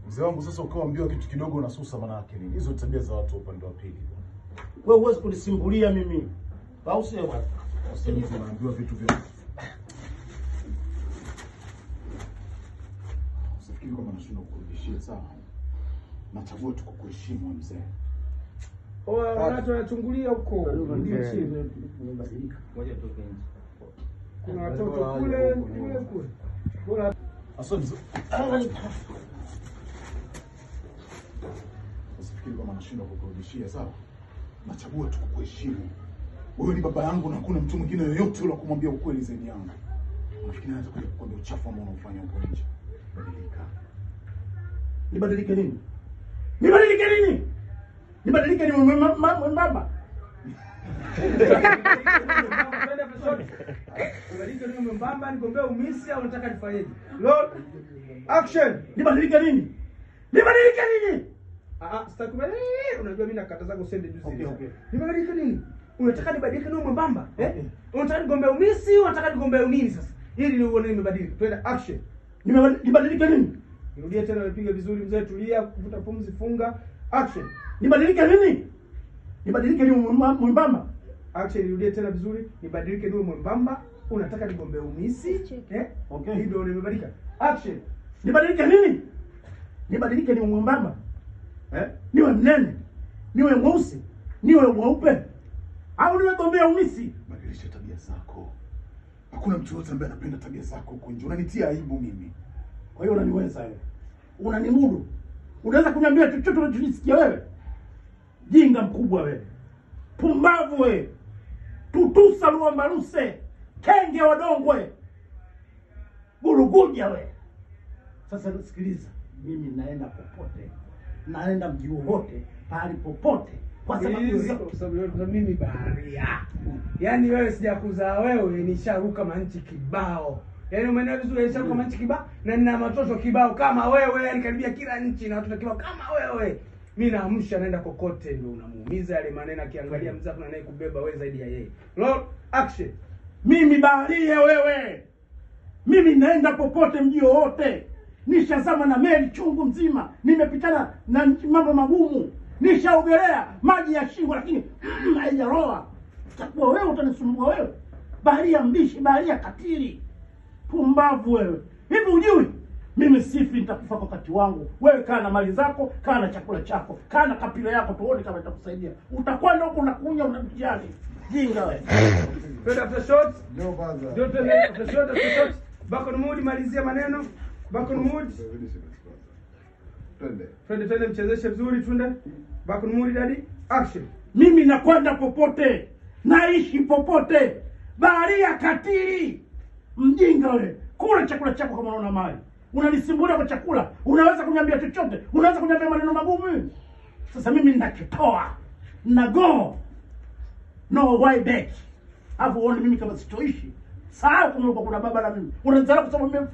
Mzee wangu, sasa ukiwaambiwa kitu kidogo unasusa, maana yake nini? Hizo tabia za watu upande wa pili bwana. Wewe huwezi kunisimbulia mimi. Au sio bwana? Usinizi naambiwa vitu vya. Usifikiri kwamba nashindwa kukurudishia, sawa? Nachagua tu kukuheshimu mzee. Watu wanachungulia huko. Nimebadilika. Kuna watoto kule kule kule. Bora Asa mzee. Usifikiri kwamba nashindwa kukurudishia, sawa? Nachagua tu kukuheshimu. Wewe ni baba yangu na hakuna mtu mwingine yoyote yule wa kumwambia ukweli zaidi yangu. Unafikiri naweza kuja kukwambia uchafu ambao unaofanya huko nje? Badilika. Nibadilike nini? Nibadilike nini? Nibadilike ni mwembamba? Ubadilike nini mwembamba, nigombee umisi au unataka nifanyeje? Lord, action. Nibadilike nini? Nibadilike nini? Sitakubali. Unajua mimi nakata zako sende juzi. Okay, okay. Nibadilike nini? Unataka nibadilike nini mwembamba? Eh? Unataka nigombee umisi au unataka nigombee nini sasa? Ili ni uone nimebadilika. Twende action. Nibadilike nini? Nirudie tena, nipige vizuri mzee, tulia, vuta pumzi, funga. Action. Nibadilike nini? Nibadilike ni mwembamba? Action, nirudie tena vizuri, nibadilike niwe mwembamba. Unataka nigombee umisi? Eh? Okay. Hii ndio nimebadilika. Action. Nibadilike nini? Nibadilike ni mwembamba? Eh? Niwe mnene? Niwe mweusi? Niwe mweupe? Au niwe gombea umisi? Badilisha tabia zako. Hakuna mtu yote ambaye anapenda tabia zako huko nje. Unanitia aibu mimi. Kwa hiyo unaniweza wewe. Unanimudu. Unaweza kuniambia chochote unachojisikia wewe? Jinga mkubwa wewe. Pumbavu wewe. Tutusa luambaluse. Kenge wadongwe. Guruguja wewe. Sasa sikiliza, mimi naenda popote. Naenda mji wowote, pahali popote. Kwa sababu mimi baharia. Yaani wewe sijakuzaa wewe, nisharuka manchi kibao. Yaani umeelewa vizuri, nisharuka manchi kibao na nina watoto kibao kama wewe, yaani karibia kila nchi na watoto kibao kama wewe. Mimi naamsha naenda kokote, ndio unamuumiza yale maneno, akiangalia mzee kuna naye kubeba wewe zaidi ya yeye. Roll action. Mimi baharia wewe. Mimi naenda popote mji wowote. Nishazama na meli chungu mzima, nimepitana na mambo magumu, nishaogelea maji ya shingo, lakini haijaroa. Itakuwa wewe utanisumbua wewe, baharia mbishi, baharia katili, pumbavu wewe. Hivi hujui mimi sifi, nitakufa kwa wakati wangu. Wewe kaa na mali zako, kaa na chakula chako, kaa na kapila yako, tuone kama itakusaidia. Utakwenda huko unakunya, unamjali jinga wewe. Twende after shot. Ndio kwanza. Ndio twende after shot, after shot. Back on mood, malizia maneno. Back on mood. Twende. Twende twende, mchezeshe vizuri, twende. Back on mood daddy. Action. Mimi nakwenda popote, naishi popote, baharia katili. Mjinga wewe, kula chakula chako kama unaona mali. Unanisimbulia kwa chakula, unaweza kuniambia chochote, unaweza kuniambia maneno magumu. Sasa mimi ninakitoa na go no way back. Hapo uone mimi kama sitoishi. Sahau kama kuna baba na mimi. Unanizarau kwa sababu mimi